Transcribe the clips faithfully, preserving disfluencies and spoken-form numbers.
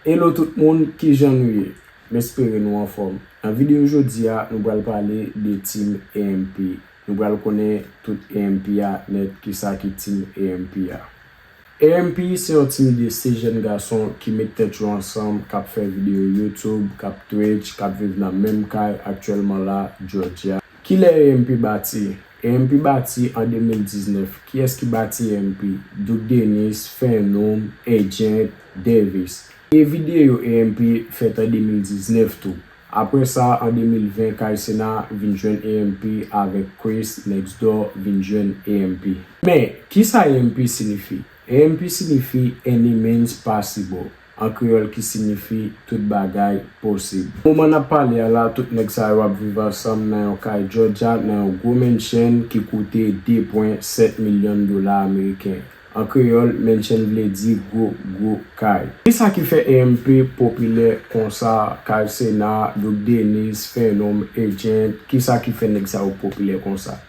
Hello tout moun, kijan nou ye? M espere nou anfòm. Nan videyo jodi a, nou pral pale de Team A M P. Nou pral konnen tout A M P a nèt, kisa ki Team A M P a. A M P se yon team de sis jèn gason ki met tèt yo ansanm, k ap fè videyo YouTube, k ap Twitch, k ap viv nan menm kay aktyèlman la, Georgia. Kilè A M P bati? A M P bati an de mil diznèf. Kiyès ki bati A M P? Duke Dennis, Phenom, Agent, Davis. E videyo A M P fèt an de mil diznèf tou. Apre sa, an de mil ven, Kay Sena vin jwenn A M P avèk Chris Next Door vin jwenn A M P. Men, kisa A M P siyifi? A M P siyifi Any Means Possible, an kreyòl ki siyifi tout bagay posib. Moman n ap pale a la, tout nèg sa yo ap viv ansanm nan yon kay Georgia, nan yon gwo mansion ki koute de pwen sèt milyon dola ameriken. An kreyòl, mansion vle di gwo, gwo kay. Kisa ki fè A M P popilè konsa? Kay Sena, Duke Dennis, Phenom, Agent, kisa ki fè nèg sa yo popilè konsa?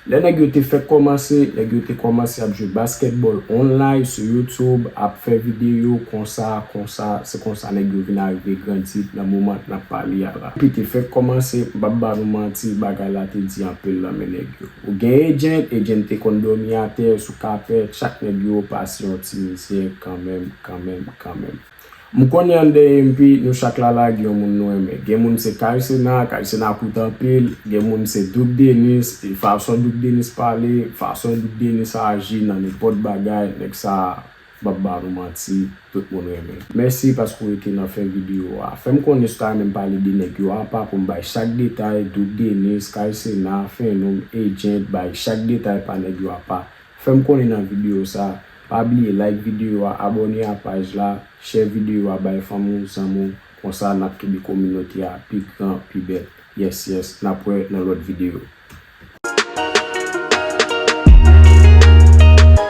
Lè nèg yo te fèk kòmanse, nèg yo te kòmanse ap jwe basketball online sou YouTube, ap fè videyo konsa, konsa, se konsa nèg yo vin arive grandi nan moman n ap pale a la. Depi te fèk kòmanse, m p ap ba nou manti, bagay la te di anpil nan men nèg yo. Ou gen Agent, Agent te konn dòmi atè, sou kapèt, chak nèg yo pase yon ti mizè kanmenm, kanmenm, kanmenm. M konnen anndan A M P, nou chak la lage yon moun nou renmen. Gen moun se Kay Sena, Kay Sena kout anpil. Gen moun se Duke Dennis, e fason Duke Dennis pale, fason Duke Dennis aji nan nenpòt bagay, nèg sa a, m p ap ba nou manti, tout moun renmen. Mèsi paske w rete nan fen videyo a. Fè m konnen si w ta renmen m pale de nèg yo apa pou m bay chak detay, Duke Dennis, Kay Sena, Phenom, Agent, bay chak detay pa nèg yo apa. Fè m konnen nan videyo sa. Pa bliye like videyo a, abòne a paj la, share videyo a bay fanmi w, zanmi w, konsa n ap kenbe kominote a pi gran, pi bèl. Yes, yes, n ap wè nan lòt videyo.